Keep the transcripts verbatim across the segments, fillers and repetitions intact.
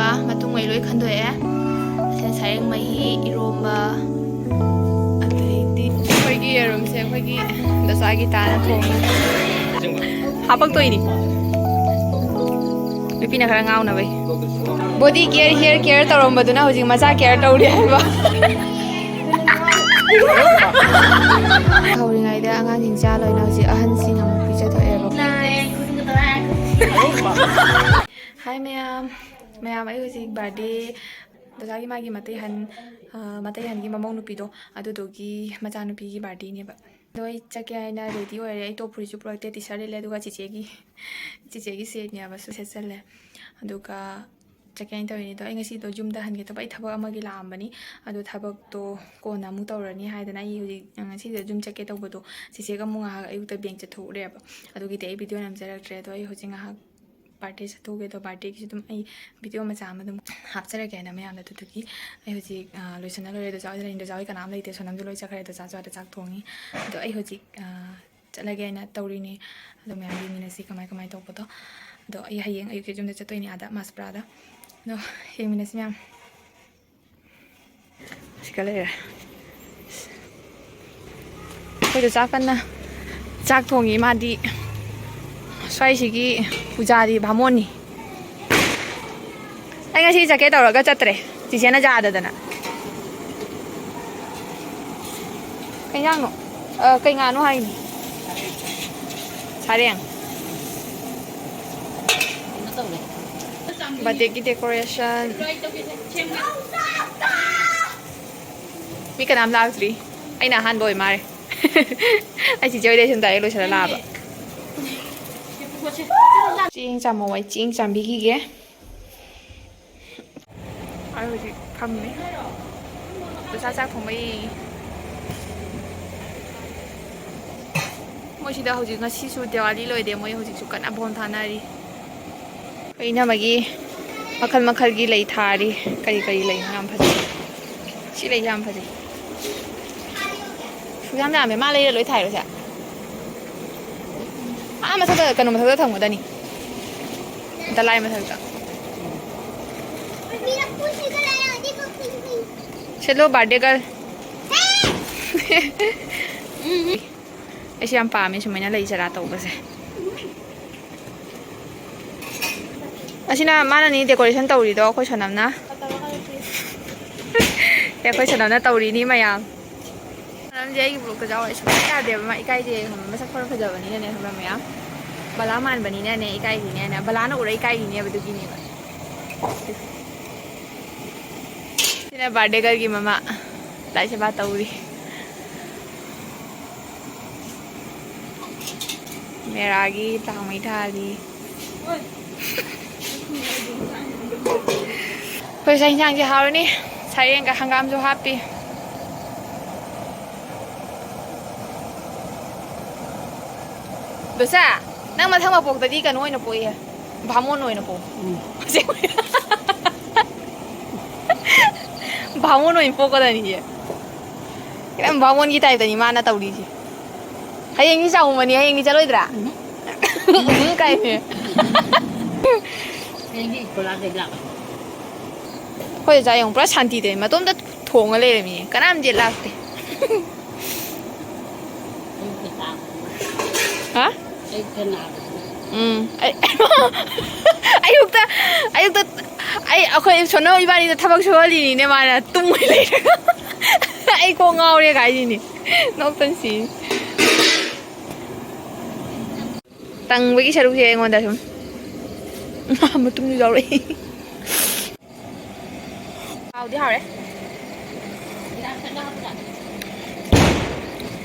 ꯃꯇꯨꯡꯉꯩ ꯂꯣꯏ ꯈꯟꯗꯣꯛꯑꯦ꯫ ꯁꯤꯅ ꯁꯔꯦꯡ ꯃꯍꯤ, ꯏꯔꯣꯝꯕ, ꯑꯗꯩꯗꯤ ꯑꯩꯈꯣꯏꯒꯤ ꯌꯦꯔꯨꯝꯁꯦ ꯑꯩꯈꯣꯏꯒꯤ ꯗꯁꯥꯒꯤ ꯇꯥꯅ ꯊꯣꯡꯉꯤ꯫ ꯍꯥꯄꯛꯇꯣꯏꯅꯤ꯫ ꯅꯨꯄꯤꯅ ꯈꯔ ꯉꯥꯎꯅꯕꯩ꯫ Body care, hair care ꯇꯧꯔꯝꯕꯗꯨꯅ ꯍꯧꯖꯤꯛ ꯃꯆꯥ care ꯇꯧꯔꯤ ꯍꯥꯏꯕ꯫ ꯍꯧꯔꯤꯉꯩꯗ ꯑꯉꯥꯡꯁꯤꯡ ꯆꯥ ꯂꯣꯏꯅ ꯍꯧꯖꯤꯛ ꯑꯍꯟꯁꯤꯡ ꯑꯃꯨꯛ ꯄꯤꯖꯊꯣꯛꯑꯦꯕ꯫ ꯍꯥꯏ ꯃꯌꯥꯝ꯫ ꯃꯌꯥꯝ, ꯑꯩ ꯍꯧꯖꯤꯛ birthday, ꯗꯗꯥꯒꯤ ꯃꯥꯒꯤ ꯃꯇꯩꯍꯟ, ꯑ, ꯃꯇꯩꯍꯟꯒꯤ ꯃꯃꯧ ꯅꯨꯄꯤꯗꯣ, ꯑꯗꯨꯗꯨꯒꯤ ꯃꯆꯥꯅꯨꯄꯤꯒꯤ birthdayꯅꯦꯕ꯫ ꯑꯗꯣ ꯑꯩ ꯆꯠꯀꯦ ꯍꯥꯏꯅ ready ꯑꯣꯏꯔꯦ꯫ ꯑꯩ top ꯐꯨꯔꯤꯠꯁꯨ ꯄꯨꯔꯛꯇꯦ, T-shirt ꯂꯤꯠꯂꯦ, ꯑꯗꯨꯒ ꯆꯤꯆꯦꯒꯤ, ꯆꯤꯆꯦꯒꯤ setꯅꯦꯕ, ꯁꯨ ꯁꯦꯠꯆꯜꯂꯦ꯫ ꯑꯗꯨꯒ ꯆꯠꯀꯦ ꯍꯥꯏꯅ ꯇꯧꯔꯤꯅꯤ꯫ ꯑꯗꯣ ꯑꯩ ꯉꯁꯤꯗꯣ ꯌꯨꯝꯗ ꯍꯟꯒꯦ ꯇꯧꯕ, ꯑꯩ ꯊꯕꯛ ꯑꯃꯒꯤ ꯂꯥꯛꯑꯝꯕꯅꯤ꯫ ꯑꯗꯣ ꯊꯕꯛꯇꯣ ꯀꯣꯟꯅ ꯑꯃꯨꯛ ꯇꯧꯔꯅꯤ ꯍꯥꯏꯗꯅ ꯑꯩ ꯍꯧꯖꯤꯛ ꯉꯁꯤꯗꯣ ꯌꯨꯝ ꯆꯠꯀꯦ ꯇꯧꯕꯗꯣ ꯆꯤꯆꯦꯒ ꯑꯃꯨꯛ ꯉꯥꯏꯍꯥꯛ ꯑꯌꯨꯛꯇ bank ꯆꯠꯊꯣꯛꯎꯔꯦꯕ꯫ ꯑꯗꯨꯒꯤꯗꯤ ꯑꯩ video ꯅꯝꯖꯔꯛꯇ꯭ꯔꯦ꯫ ꯑꯗꯣ ꯑꯩ ꯍꯧꯖꯤꯛ ꯉꯥꯏꯍꯥꯛ birthday ꯆꯠꯊꯣꯛꯎꯒꯦ꯫ ꯑꯗꯣ birthdayꯒꯤꯁꯨ ꯑꯗꯨꯝ ꯑꯩ video ꯃꯆꯥ ꯑꯃ ꯑꯗꯨꯝ ꯍꯥꯞꯆꯔꯛꯀꯦ ꯍꯥꯏꯅ ꯃꯌꯥꯝꯗ꯫ ꯑꯗꯨꯗꯨꯒꯤ ꯑꯩ ꯍꯧꯖꯤꯛ, ꯑ, ꯂꯣꯏꯁꯟꯅ ꯂꯣꯏꯔꯦ꯫ ꯗꯣꯆꯥ ꯍꯣꯏꯗ ꯂꯩꯅꯤ꯫ ꯗꯣꯆꯥ ꯍꯣꯏ ꯀꯅꯥꯝ ꯂꯩꯇꯦ꯫ ꯁꯣꯅꯝꯁꯨ ꯂꯣꯏ ꯆꯠꯈ꯭ꯔꯦ꯫ ꯗꯣꯆꯥꯁꯨ ꯑꯥꯗ ꯆꯥꯛ ꯊꯣꯡꯉꯤ꯫ ꯑꯗꯣ ꯑꯩ ꯍꯧꯖꯤꯛ, ꯑ, ꯆꯠꯂꯒꯦ ꯍꯥꯏꯅ ꯇꯧꯔꯤꯅꯤ꯫ ꯑꯗꯣ ꯃꯌꯥꯝ ꯌꯦꯡꯃꯤꯟꯅꯁꯤ ꯀꯃꯥꯏ ꯀꯃꯥꯏ ꯇꯧꯕꯗꯣ꯫ ꯑꯗꯣ ꯑꯩ ꯍꯌꯦꯡ ꯑꯌꯨꯛꯀꯤ ꯌꯨꯝꯗ ꯆꯠꯇꯣꯏꯅꯤ ꯑꯥꯗ ꯃꯥꯁꯄ꯭ꯔꯥꯗ꯫ ꯑꯗꯣ ꯌꯦꯡꯃꯤꯟꯅꯁꯤ ꯃꯌꯥꯝ꯫ ꯁꯤꯒ ꯂꯩꯔꯦ꯫ ꯑꯩꯈꯣꯏꯗꯣ ꯆꯥꯛ ꯀꯟꯅ ꯆꯥꯛ ꯊꯣꯡꯉꯤ꯫ ꯃꯥꯗꯤ ꯁ꯭ꯋꯥꯏꯁꯤꯒꯤ ꯄꯨꯖꯥꯔꯤ ꯕꯥꯃꯣꯟꯅꯤ꯫ ꯑꯩ ꯉꯁꯤ ꯆꯠꯀꯦ ꯇꯧꯔꯒ ꯆꯠꯇ꯭ꯔꯦ, ꯆꯤꯆꯦꯅ ꯌꯥꯗꯗꯅ꯫ ꯀꯩ ꯏꯟꯖꯥꯡꯅꯣ? ꯑ, ꯀꯩ ꯉꯥꯅꯣ ꯍꯥꯏꯅꯤ? ꯁꯥꯔꯦꯡ꯫ Birthdayꯒꯤ decoration꯫ ꯃꯤ ꯀꯅꯥꯝ ꯂꯥꯛꯇ꯭ꯔꯤ꯫ ꯑꯩꯅ ꯑꯍꯥꯟꯕ ꯑꯣꯏ ꯃꯥꯜꯂꯦ꯫ ꯑꯩ ꯆꯤꯆꯦ ꯍꯣꯏꯗꯩ ꯁꯨꯝ direct ꯂꯣꯏꯁꯤꯜꯂ ꯂꯥꯛꯑꯕ꯫ ꯆꯦꯡ ꯆꯥꯝꯃꯧ ꯍꯥꯏ, ꯆꯦꯡ ꯆꯥꯝꯕꯤꯈꯤꯒꯦ꯫ ꯑꯩ ꯍꯧꯖꯤꯛ ꯐꯝꯃꯤ꯫ ꯗꯣꯁꯥ ꯆꯥꯛ ꯊꯣꯡꯕ ꯌꯦꯡꯉꯤ꯫ ꯃꯣꯏꯁꯤꯗ ꯍꯧꯖꯤꯛ ꯉꯁꯤꯁꯨ ꯗꯤꯋꯥꯂꯤ ꯂꯣꯏꯗꯦ꯫ ꯃꯣꯏ ꯍꯧꯖꯤꯛꯁꯨ ꯀꯟꯅ ꯕꯣꯝ ꯊꯥꯅꯔꯤ꯫ ꯑꯩꯈꯣꯏ ꯏꯅꯝꯃꯒꯤ ꯃꯈꯜ ꯃꯈꯜꯒꯤ ꯂꯩ ꯊꯥꯔꯤ꯫ ꯀꯔꯤ ꯀꯔꯤ ꯂꯩꯅꯣ? ꯌꯥꯝ ꯐꯖꯩ꯫ ꯁꯤ ꯂꯩꯁꯦ ꯌꯥꯝ ꯐꯖꯩ꯫ ꯁꯨ ꯌꯥꯝ ꯌꯥꯝꯃꯦ꯫ ꯃꯥ ꯂꯩꯔ ꯂꯣꯏ ꯊꯥꯏꯔꯣ ꯁꯦ? ꯑꯥ ꯃꯊꯛꯇ, ꯀꯩꯅꯣ ꯃꯊꯛꯇ ꯊꯝꯒꯗꯅꯤ꯫ ꯗꯂꯥꯏ ꯃꯊꯛꯇ꯫ ꯁꯦꯂꯣ ꯕꯥꯔꯗꯦ ꯒꯔꯜ꯫ ꯑꯩꯁꯨ ꯌꯥꯝ ꯄꯥꯝꯃꯦ ꯁꯨꯃꯥꯏꯅ ꯂꯩ ꯆꯔꯥ ꯇꯧꯕꯁꯦ꯫ ꯑꯁꯤꯅ ꯃꯥꯅꯅꯤ decoration ꯇꯧꯔꯤꯗꯣ, ꯑꯩꯈꯣꯏ ꯁꯣꯅꯝꯅ꯫ ꯑꯦ, ꯑꯩꯈꯣꯏ ꯁꯣꯅꯝꯅ ꯇꯧꯔꯤꯅꯤ ꯃꯌꯥꯝ꯫ ꯁꯣꯅꯝꯁꯦ ꯑꯩꯒꯤ vlogꯇ ꯌꯥꯎꯔꯦ ꯁꯨꯡꯌꯥ ꯌꯥꯗꯦꯕ, ꯃꯥ ꯏꯀꯥꯏꯖꯩ ꯈꯪꯕ꯭ꯔꯥ? ꯃꯁꯛ ꯈꯔ ꯐꯖꯕꯅꯤꯅꯅꯦ ꯈꯪꯕ꯭ꯔꯥ ꯃꯌꯥꯝ? ꯕꯂꯥ ꯃꯥꯟꯕꯅꯤꯅꯅꯦ ꯏꯀꯥꯏꯔꯤꯅꯦꯅ, ꯕꯂꯥꯅ ꯎꯔ ꯏꯀꯥꯏꯔꯤꯅꯦꯕ ꯑꯗꯨꯒꯤꯅꯦꯕ꯫ ꯁꯤꯅ ꯕꯥꯔꯗꯦ ꯒꯔꯜꯒꯤ ꯃꯃꯥ ꯂꯥꯏ ꯁꯦꯕꯥ ꯇꯧꯔꯤ꯫ ꯃꯦꯔꯥꯒꯤ ꯇꯥꯡ ꯃꯩ ꯊꯥꯔꯤ꯫ ꯑꯩꯈꯣꯏ ꯆꯥꯛ ꯌꯦꯟꯁꯥꯡꯁꯦ ꯍꯥꯎꯔꯅꯤ꯫ ꯁꯔꯦꯡꯒ ꯍꯪꯒꯥꯝꯁꯨ ꯍꯥꯞꯄꯤ꯫ ꯕꯦꯁꯥ, ꯅꯪ ꯃꯊꯪ ꯃꯄꯣꯛꯇꯗꯤ ꯀꯩꯅꯣ ꯑꯣꯏꯅ ꯄꯣꯛꯏ, ꯚꯥꯃꯣꯟ ꯑꯣꯏꯅ ꯄꯣꯛ꯫ ꯎꯝ꯫ ꯚꯥꯃꯣꯟ ꯑꯣꯏꯅ ꯄꯣꯛꯀꯗꯕꯅꯤ꯫ ꯈꯤꯇꯪ ꯚꯥꯃꯣꯟꯒꯤ ꯇꯥꯏꯞꯇꯅꯤ ꯃꯥꯅ ꯇꯧꯔꯤꯁꯦ꯫ ꯍꯌꯦꯡꯗꯤ ꯆꯥꯎꯃꯅꯤ, ꯍꯌꯦꯡꯗꯤ ꯆꯠꯂꯣꯏꯗ꯭ꯔꯥ? ꯎꯝ ꯀꯥꯏꯅꯦ꯫ ꯍꯌꯦꯡꯗꯤ ꯏꯀꯣꯂꯥ ꯀꯩꯗ? ꯑꯩꯈꯣꯏ ꯏꯆꯥ ꯌꯦꯡꯉꯨ, ꯄꯨꯔꯥ ꯁꯥꯟꯇꯤꯗꯅꯤ, ꯃꯇꯣꯝꯇ ꯊꯣꯡꯉ ꯂꯩꯔꯝꯃꯤ, ꯀꯅꯥꯝ ꯌꯦꯠ ꯂꯥꯛꯇꯦ꯫ ꯑꯌꯨꯛꯇ ꯆꯥꯕ꯫ ꯍꯥ? ꯑꯌꯨꯛꯇ ꯅꯥꯕ꯫ ꯎꯝ꯫ ꯑꯩ-, ꯑꯌꯨꯛꯇ, ꯑꯌꯨꯛꯇ ꯑꯩ, ꯑꯩꯈꯣꯏ ꯁꯣꯅꯧ ꯏꯕꯥꯅꯤꯗ ꯊꯕꯛ ꯁꯨꯍꯜꯂꯤꯅꯤꯅꯦ ꯃꯥꯅ, ꯇꯨꯝꯃ ꯂꯩꯔꯒ꯫ ꯑꯩ ꯀꯣꯛ ꯉꯥꯎꯔꯦ ꯀꯥꯏꯁꯤꯅꯤ꯫ ꯅꯣꯛꯇꯅ ꯁꯤ꯫ ꯇꯪꯕꯒꯤ ꯁꯔꯨꯛꯁꯦ ꯑꯩꯉꯣꯟꯗ ꯁꯨꯝ꯫ ꯃꯇꯨꯝꯁꯨ ꯌꯥꯎꯔꯛꯏ꯫ ꯍꯥꯎꯗꯤ ꯍꯥꯎꯔꯦ꯫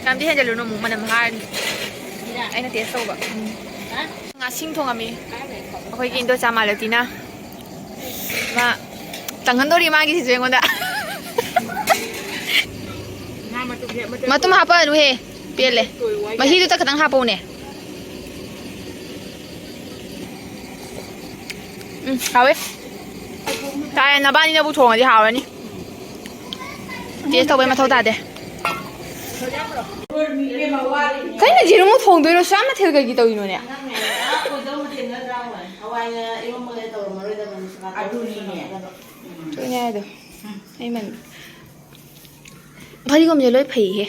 ꯌꯥꯝꯗꯤ ꯍꯦꯟꯖꯜꯂꯨꯅꯨ, ꯑꯃꯨꯛ ꯃꯅꯝ ꯍꯥꯔꯅꯤ꯫ ꯑꯩꯅ taste ꯇꯧꯕ꯫ ꯎꯝ꯫ ꯉꯥꯁꯤꯡ ꯊꯣꯡꯉꯝꯃꯤ ꯑꯩꯈꯣꯏꯒꯤ ꯏꯟꯗꯣꯆꯥ ꯃꯥꯂꯇꯤꯅ꯫ ꯃꯥ ꯇꯪꯍꯟꯗꯣꯔꯤ ꯃꯥꯒꯤꯁꯤꯁꯨ ꯑꯩꯉꯣꯟꯗ꯫ ꯃꯇꯨꯝ ꯍꯥꯞꯄꯛꯑꯅꯨꯍꯦ, ꯄꯦꯜꯂꯦ꯫ ꯃꯍꯤꯗꯨꯇ ꯈꯤꯇꯪ ꯍꯥꯞꯄꯛꯎꯅꯦ꯫ ꯎꯝ, ꯍꯥꯎꯋꯦ꯫ ꯇꯥꯏ, ꯅꯕꯥꯅꯤꯅꯕꯨ ꯊꯣꯡꯉꯗꯤ ꯍꯥꯎꯔꯅꯤ꯫ Taste ꯇꯧꯕꯩ ꯃꯊꯧ ꯇꯥꯗꯦ꯫ ꯀꯩꯅꯣ ꯌꯦꯔꯨꯝ ꯑꯃ ꯊꯣꯡꯗꯣꯏꯔꯣ? ꯁꯨꯌꯥꯝ ꯃꯊꯦꯜ ꯀꯩꯒꯤ ꯇꯧꯔꯤꯅꯣꯅꯦ? ꯅꯪꯅꯦ, ꯑꯥ, ꯀꯣꯏꯗꯧ ꯃꯊꯦꯜ ꯅꯠꯇ꯭ꯔꯥ ꯍꯋꯥꯏ? ꯍꯋꯥꯏꯅ ꯏꯔꯣꯝꯕꯒ ꯇꯧꯔꯝꯃꯔꯣꯏꯗꯕꯅꯤ, ꯁꯂꯥꯗ ꯑꯗꯨꯅꯤꯅꯦ꯫ ꯇꯧꯔꯝꯃꯗꯕ꯫ ꯆꯣꯏꯅ ꯍꯥꯏꯗꯣ꯫ ꯑꯩ ꯃꯟ-, ꯐꯗꯤꯒꯣꯝꯁꯦ ꯂꯣꯏ ꯐꯩꯍꯦ꯫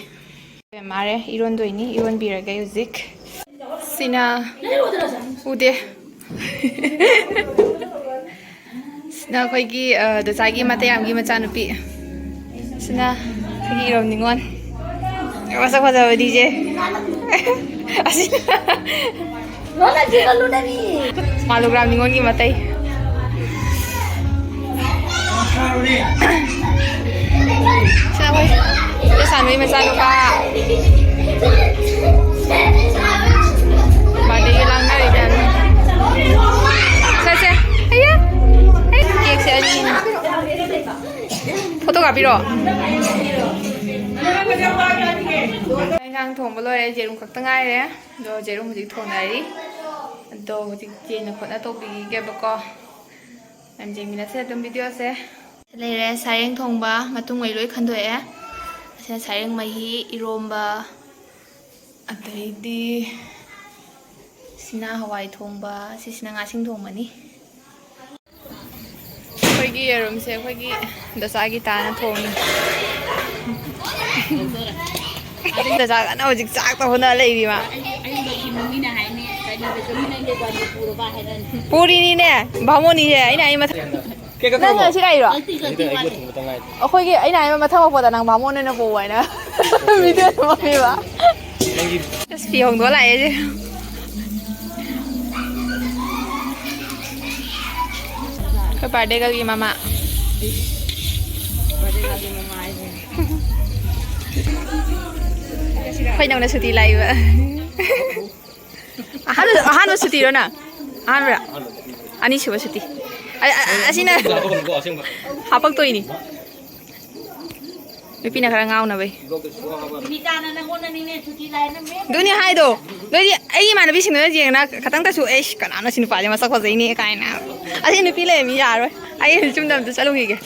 ꯃꯥꯔꯦ, ꯏꯔꯣꯟꯗꯣꯏꯅꯤ, ꯏꯔꯣꯟꯕꯤꯔꯒꯦ ꯍꯧꯖꯤꯛ꯫ ꯁꯤꯅ ꯎꯗꯦ꯫ ꯁꯤꯅ ꯑꯩꯈꯣꯏꯒꯤ, ꯑ, ꯗꯣꯆꯥꯒꯤ ꯃꯇꯌꯥꯝꯒꯤ ꯃꯆꯥꯅꯨꯄꯤ꯫ ꯁꯤꯅ ꯑꯩꯈꯣꯏꯒꯤ ꯏꯔꯣꯝ ꯅꯤꯉꯣꯜ꯫ ꯃꯁꯛ ꯐꯖꯕꯗꯤ ꯏꯆꯦ꯫ ꯑꯁꯤ ꯃꯥꯂꯨꯒ꯭ꯔꯥꯝ ꯅꯤꯉꯣꯜꯒꯤ ꯃꯇꯩ꯫ ꯁꯤꯅ ꯑꯩꯈꯣꯏ ꯏꯆꯦ ꯁꯥꯟꯕꯒꯤ ꯃꯆꯥꯅꯨꯄꯥ꯫ ꯕꯥꯔꯗꯦꯒꯤ ꯂꯥꯡꯅꯔꯤ ꯃꯌꯥꯝ꯫ ꯁꯦ, ꯁꯦ꯫ ꯑꯌꯥ! ꯑꯩ ꯀꯦꯛꯁꯦ ꯑꯅꯤꯅꯤ꯫ ꯐꯣꯇꯣ ꯀꯥꯞꯄꯤꯔꯣ? ꯏꯟꯁꯥꯡ ꯊꯣꯡꯕ ꯂꯣꯏꯔꯦ, ꯌꯦꯔꯨꯝ ꯈꯛꯇ ꯉꯥꯏꯔꯦ꯫ ꯑꯗꯣ ꯌꯦꯔꯨꯝ ꯍꯧꯖꯤꯛ ꯊꯣꯡꯅꯔꯤ꯫ ꯑꯗꯣ ꯍꯧꯖꯤꯛ ꯆꯦꯅ ꯈꯣꯠꯅ ꯇꯧꯕꯤꯒꯦꯕꯀꯣ꯫ ꯌꯥꯝ ꯌꯦꯡꯃꯤꯟꯅꯁꯦ ꯑꯗꯨꯝ ꯚꯤꯗꯤꯑꯣꯁꯦ꯫ ꯂꯩꯔꯦ ꯁꯥꯔꯦꯡ ꯊꯣꯡꯕ, ꯃꯇꯨꯡꯉꯩ ꯂꯣꯏ ꯈꯟꯗꯣꯛꯑꯦ꯫ ꯑꯁꯤꯅ ꯁꯥꯔꯦꯡ ꯃꯍꯤ, ꯏꯔꯣꯝꯕ, ꯑꯗꯩꯗꯤ ꯁꯤꯅ ꯍꯋꯥꯏ ꯊꯣꯡꯕ, ꯁꯤꯁꯤꯅ ꯉꯥꯁꯤꯡ ꯊꯣꯡꯕꯅꯤ꯫ ꯑꯩꯈꯣꯏꯒꯤ ꯌꯦꯔꯨꯝꯁꯦ ꯑꯩꯈꯣꯏꯒꯤ ꯗꯁꯥꯒꯤ ꯇꯥꯅ ꯊꯣꯡꯉꯤ꯫ ꯗꯁꯥ ꯀꯟꯅ ꯍꯧꯖꯤꯛ ꯆꯥꯛꯇ ꯍꯣꯠꯅ ꯂꯩꯔꯤ ꯃꯥ꯫ ꯄꯨꯔꯤꯅꯤꯅꯦ, ꯕꯥꯃꯣꯟꯅꯤꯁꯦ꯫ ꯑꯩꯅ ꯑꯩ ꯃꯊꯛ ꯀꯦꯛ ꯅꯪ ꯀꯛꯊꯠꯈ꯭ꯔꯕꯣ? ꯉꯁꯤ ꯂꯥꯛꯏꯔꯣ? ꯑꯩꯗꯣ ꯑꯩꯒꯤ ꯊꯨꯝꯕꯇ ꯉꯥꯏꯔꯦ꯫ ꯑꯩꯈꯣꯏꯒꯤ, ꯑꯩꯅ ꯍꯥꯏꯕ ꯃꯊꯪ ꯃꯄꯣꯗ ꯅꯪ ꯕꯥꯃꯣꯟ ꯑꯣꯏꯅ ꯄꯨ ꯍꯥꯏꯅ꯫ ꯚꯤꯗꯤꯑꯣ ꯅꯝꯃꯝꯃꯤꯕ꯫ ꯅꯪꯒꯤ ꯑꯁ, ꯐꯤ ꯍꯣꯡꯗꯣꯛꯑ ꯂꯥꯛꯑꯦ ꯑꯩꯁꯦ꯫ ꯑꯩꯈꯣꯏ ꯕꯥꯔꯗꯦ ꯒꯔꯜꯒꯤ ꯃꯃꯥ꯫ ꯑꯩꯈꯣꯏꯗꯧꯅ ꯁꯨꯇꯤ ꯂꯥꯛꯏꯕ꯫ ꯑꯍꯥꯟꯕ, ꯑꯍꯥꯟꯕ ꯁꯨꯇꯤꯔꯣ ꯅꯪ? ꯑꯍꯥꯟꯕꯔꯥ? ꯑꯅꯤꯁꯨꯕ ꯁꯨꯇꯤ꯫ ꯑ-, ꯑ-, ꯑꯁꯤꯅ ꯍꯥꯄꯛꯇꯣꯏꯅꯤ꯫ ꯅꯨꯄꯤꯅ ꯈꯔ ꯉꯥꯎꯅꯕꯩ꯫ ꯁꯨꯅꯤꯇꯥꯅ ꯅꯪꯉꯣꯟꯗꯅꯤꯅꯦ ꯁꯨꯇꯤ ꯂꯥꯏꯅ ꯃꯦꯟ ꯑꯗꯨꯅꯤ ꯍꯥꯏꯗꯣ꯫ ꯅꯣꯏꯗꯤ ꯑꯩꯒꯤ ꯏꯃꯥꯟꯅꯕꯤꯁꯤꯡꯗꯨꯅ ꯌꯦꯡꯉꯅ ꯈꯇꯪꯗꯁꯨ, "ꯑꯩꯁ, ꯀꯅꯥꯅꯣ ꯁꯤ ꯅꯨꯄꯥꯁꯦ ꯃꯁꯛ ꯐꯖꯩꯅꯦ" ꯀꯥꯏꯅ꯫ ꯑꯁꯤ ꯅꯨꯄꯤ ꯂꯩꯔꯝꯃꯤ ꯌꯥꯔꯣꯏ꯫ ꯑꯩ ꯆꯨꯝꯅ ꯑꯝꯇ ꯆꯠꯂꯨꯈꯤꯒꯦ꯫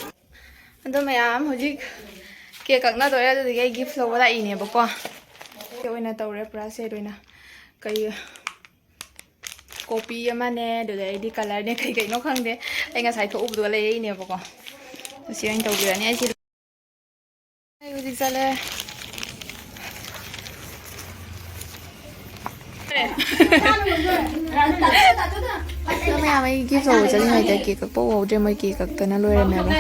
ꯑꯗꯣ ꯃꯌꯥꯝ ꯍꯧꯖꯤꯛ ꯀꯦꯛ ꯀꯛꯅꯗꯣꯔꯦ, ꯑꯗꯨꯗꯨꯒꯤ ꯑꯩ ꯒꯤꯐ ꯂꯧꯕ ꯂꯥꯛꯏꯅꯦꯕꯀꯣ꯫ ꯁꯦ ꯑꯣꯏꯅ ꯇꯧꯔꯦ ꯄꯨꯔꯥ ꯁꯦꯠ ꯑꯣꯏꯅ꯫ ꯀꯩ ꯀꯣꯄꯤ ꯑꯃꯅꯦ, ꯑꯗꯨꯗꯩꯗꯤ ꯀꯂꯔꯅꯦ, ꯀꯩ ꯀꯩꯅꯣ ꯈꯪꯗꯦ꯫ ꯑꯩ ꯉꯁꯥꯏ ꯊꯣꯛꯎꯕꯗꯨꯒ ꯂꯩꯔꯛꯏꯅꯦꯕꯀꯣ꯫ ꯑꯁꯤ ꯑꯣꯏꯅ ꯇꯧꯕꯤꯔꯅꯤ ꯑꯩꯁꯦ꯫ ꯑꯩ ꯍꯧꯖꯤꯛ ꯆꯠꯂꯦ꯫ ꯑꯗꯣ ꯃꯌꯥꯝ, ꯑꯩ ꯒꯤꯐ ꯇꯧꯕ ꯆꯠꯂꯤꯉꯩꯗ ꯀꯦꯛ ꯀꯛꯄ ꯎꯍꯧꯗ꯭ꯔꯦ, ꯃꯣꯏ ꯀꯦꯛ ꯀꯛꯇꯅ ꯂꯣꯏꯔꯝꯃꯦꯕ꯫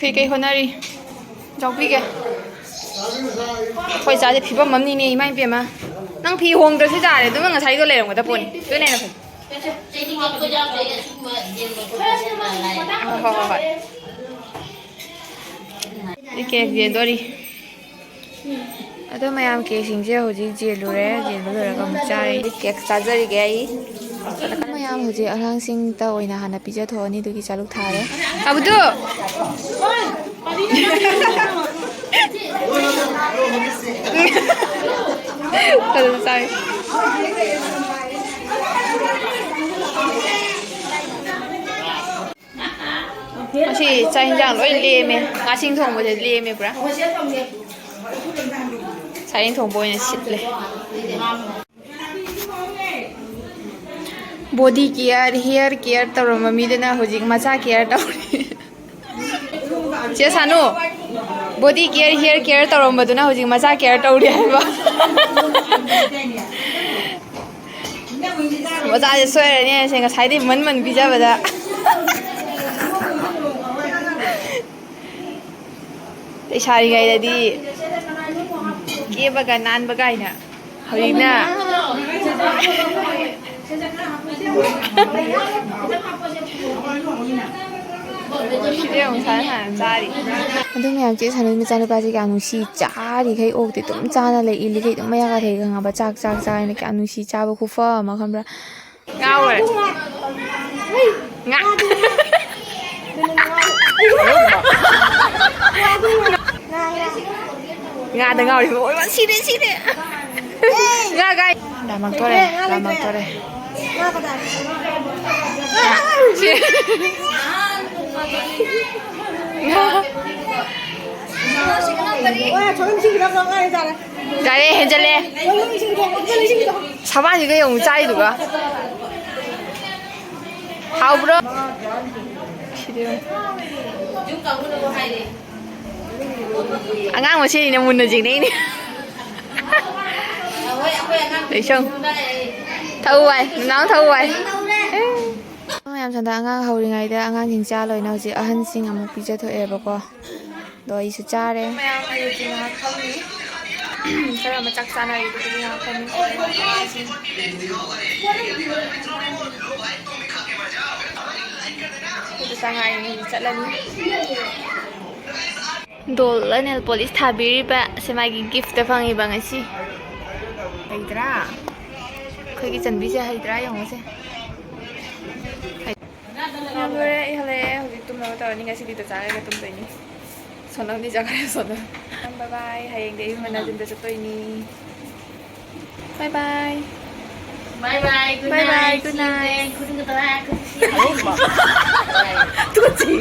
ꯀꯩꯀꯩ ꯍꯣꯠꯅꯔꯤ? ꯆꯥꯎꯕꯤꯒꯦ꯫ ꯑꯩꯈꯣꯏ ꯆꯥꯁꯦ ꯐꯤꯕꯝ ꯑꯃꯅꯤꯅꯦ, ꯏꯃꯥ ꯏꯕꯦꯝꯃ꯫ ꯅꯪ ꯐꯤ ꯍꯣꯡꯗ꯭ꯔꯁꯨ ꯌꯥꯔꯦ, ꯑꯗꯨꯒ ꯉꯁꯥꯏꯗꯣ ꯂꯩꯔꯝꯒꯗꯕ ꯄꯣꯠꯅꯤ꯫ ꯑꯗꯨꯅ ꯍꯦꯟꯅ ꯐꯩ꯫ ꯍꯣꯏ, ꯍꯣꯏ, ꯍꯣꯏ, ꯍꯣꯏ꯫ ꯑꯩ ꯀꯦꯛ ꯌꯦꯟꯗꯣꯔꯤ꯫ ꯑꯗꯣ ꯃꯌꯥꯝ, ꯀꯦꯛꯁꯤꯡꯁꯦ ꯍꯧꯖꯤꯛ ꯌꯦꯜꯂꯨꯔꯦ, ꯌꯦꯟꯕ ꯂꯣꯏꯔꯒ ꯑꯃꯨꯛ ꯆꯥꯔꯦ꯫ ꯀꯦꯛ ꯆꯥꯖꯔꯤꯒꯦ ꯑꯩ꯫ ꯃꯌꯥꯝ ꯍꯧꯖꯤꯛ ꯑꯉꯥꯡꯁꯤꯡꯇ ꯑꯣꯏꯅ ꯍꯥꯟꯅ ꯄꯤꯖꯊꯣꯛꯑꯅꯤ, ꯑꯗꯨꯒꯤ ꯆꯥꯂꯨꯛ ꯊꯥꯔꯦ꯫ ꯑꯕꯨꯗꯨ! ꯐꯖꯅ ꯆꯥꯏ꯫ ꯉꯁꯤ ꯆꯥꯛ ꯏꯟꯖꯥꯡ ꯂꯣꯏ ꯂꯦꯝꯃꯦ꯫ ꯉꯥꯁꯤꯡ ꯊꯣꯡꯕꯁꯦ ꯂꯦꯝꯃꯦ ꯄꯨꯔꯥ꯫ ꯁꯥꯔꯦꯡ ꯊꯣꯡꯕ ꯑꯣꯏꯅ ꯁꯤꯠꯂꯦ꯫ Body care, hair care ꯇꯧꯔꯝꯕ ꯃꯤꯗꯨꯅ ꯍꯧꯖꯤꯛ ꯃꯆꯥ care ꯇꯧꯔꯤ꯫ ꯆꯦ ꯁꯥꯅꯨ, body care, hair care ꯇꯧꯔꯝꯕꯗꯨꯅ ꯍꯧꯖꯤꯛ ꯃꯆꯥ care ꯇꯧꯔꯤ ꯍꯥꯏꯕ꯫ ꯃꯆꯥꯁꯦ ꯁꯣꯏꯔꯅꯤ ꯍꯥꯏꯁꯦ, ꯉꯁꯥꯏꯗꯩ ꯃꯟ ꯃꯟ ꯄꯤꯖꯕꯗ꯫ ꯂꯩꯁꯥꯔꯤꯉꯩꯗꯗꯤ ꯀꯦꯕꯒ ꯅꯥꯟꯕ ꯀꯥꯏꯅ꯫ ꯍꯧꯖꯤꯛꯅ ꯁꯤꯗꯤ ꯑꯃꯨꯛ ꯁꯥꯟꯅ ꯁꯥꯟꯅ ꯆꯥꯔꯤ꯫ ꯑꯗꯨ ꯃꯌꯥꯝ ꯆꯦ ꯁꯥꯟꯅꯩ ꯃꯆꯥꯅꯨꯄꯥꯁꯦ ꯀꯌꯥ ꯅꯨꯡꯁꯤ꯫ ꯆꯥꯔꯤꯈꯩ ꯑꯣꯛꯇꯦ꯫ ꯑꯗꯨꯝ ꯆꯥꯅ ꯂꯩ꯫ ꯏꯜꯂꯤꯈꯩ ꯑꯗꯨꯝ ꯃꯌꯥ ꯀꯥꯊꯩ꯫ ꯈꯪꯉꯕ? ꯆꯥꯛ ꯆꯥꯛ ꯆꯥꯏꯅ ꯀꯌꯥ ꯅꯨꯡꯁꯤ꯫ ꯆꯥꯕ ꯈꯨꯐ ꯑꯃ, ꯈꯪꯕ꯭ꯔꯥ? ꯉꯥꯎꯔꯦ꯫ ꯉꯥ꯫ ꯉꯥꯗ ꯉꯥꯎꯔꯤꯕ ꯑꯣꯏꯕ꯫ ꯁꯤꯔꯦ, ꯁꯤꯔꯦ꯫ ꯉꯥ ꯀꯥꯏ? ꯂꯥꯃꯛꯇꯣꯔꯦ, ꯂꯥꯃꯛꯇꯣꯔꯦ꯫ ꯁꯤ꯫ ꯌꯥꯔꯦ, ꯍꯦꯟꯖꯜꯂꯦ꯫ ꯁꯕꯥꯟꯁꯤꯒ ꯌꯦꯡꯉꯨ ꯆꯥꯔꯤꯗꯨꯒ꯫ ꯍꯥꯎꯕ꯭ꯔꯣ? ꯁꯤꯗꯤ ꯌꯦꯡꯉꯨ꯫ ꯑꯉꯥꯡ ꯃꯁꯦꯟꯅꯤꯅ ꯃꯨꯟꯅ ꯌꯦꯡꯅꯩꯅꯦ꯫ ꯂꯩꯁꯧ꯫ ꯊꯛꯎ ꯍꯥꯏ, ꯅꯅꯥꯎ ꯊꯛꯎ ꯍꯥꯏ꯫ ꯃꯌꯥꯝ ꯁꯣꯝꯗ ꯑꯉꯥꯡ ꯍꯧꯔꯤꯉꯩꯗ ꯑꯉꯥꯡꯁꯤꯡ ꯆꯥ ꯂꯣꯏꯅ ꯍꯧꯖꯤꯛ ꯑꯍꯟꯁꯤꯡ ꯑꯃꯨꯛ ꯄꯤꯖꯊꯣꯛꯑꯦꯕꯀꯣ꯫ ꯑꯗꯣ ꯑꯩꯁꯨ ꯆꯥꯔꯦ꯫ ꯃꯌꯥꯝ ꯑꯩ ꯍꯧꯖꯤꯛ ꯉꯥꯏꯍꯥꯛ ꯐꯝꯃꯤ꯫ ꯈꯔ ꯑꯃ ꯆꯥꯛ ꯆꯥꯅꯔꯤ, ꯑꯗꯨꯗꯤ ꯉꯥꯏꯍꯥꯛ ꯐꯝꯃꯤ꯫ ꯑꯗꯨ ꯆꯥꯉꯥꯏꯅꯤ ꯆꯠꯂꯅꯤ꯫ ꯗꯣꯜꯗ ꯅꯦꯜ ꯄꯣꯂꯤꯁ ꯊꯥꯕꯤꯔꯤꯕ ꯑꯁꯦ ꯃꯥꯒꯤ ꯒꯤꯐꯇ ꯐꯪꯉꯤꯕ ꯉꯁꯤ꯫ ꯍꯩꯗ꯭ꯔꯥ? ꯑꯩꯈꯣꯏꯒꯤ ꯆꯟꯕꯤꯁꯦ ꯍꯩꯗ꯭ꯔꯥ ꯌꯦꯡꯉꯨꯁꯦ꯫ ꯂꯣꯏꯔꯦ, ꯑꯩ ꯍꯜꯂꯛꯑꯦ꯫ ꯍꯧꯖꯤꯛ ꯇꯨꯝꯅꯕ ꯇꯧꯔꯅꯤ꯫ ꯉꯁꯤꯗꯤ ꯆꯥꯛ ꯆꯥꯔꯒ ꯇꯨꯝꯗꯣꯏꯅꯤ꯫ ꯁꯣꯅꯝꯗꯤ ꯆꯥꯛ ꯆꯥꯔꯦ, ꯁꯣꯅꯝ꯫ ꯕꯥꯏ ꯕꯥꯏ꯫ ꯍꯌꯦꯡꯗꯤ ꯑꯌꯨꯛ ꯉꯟꯅ ꯖꯤꯝꯗ ꯆꯠꯇꯣꯏꯅꯤ꯫ ꯕꯥꯏ ꯕꯥꯏ꯫ ꯕꯥꯏ ꯕꯥꯏ, ꯒꯨꯗ ꯅꯥꯏꯠ꯫ ꯇꯨꯀꯠꯆꯩ꯫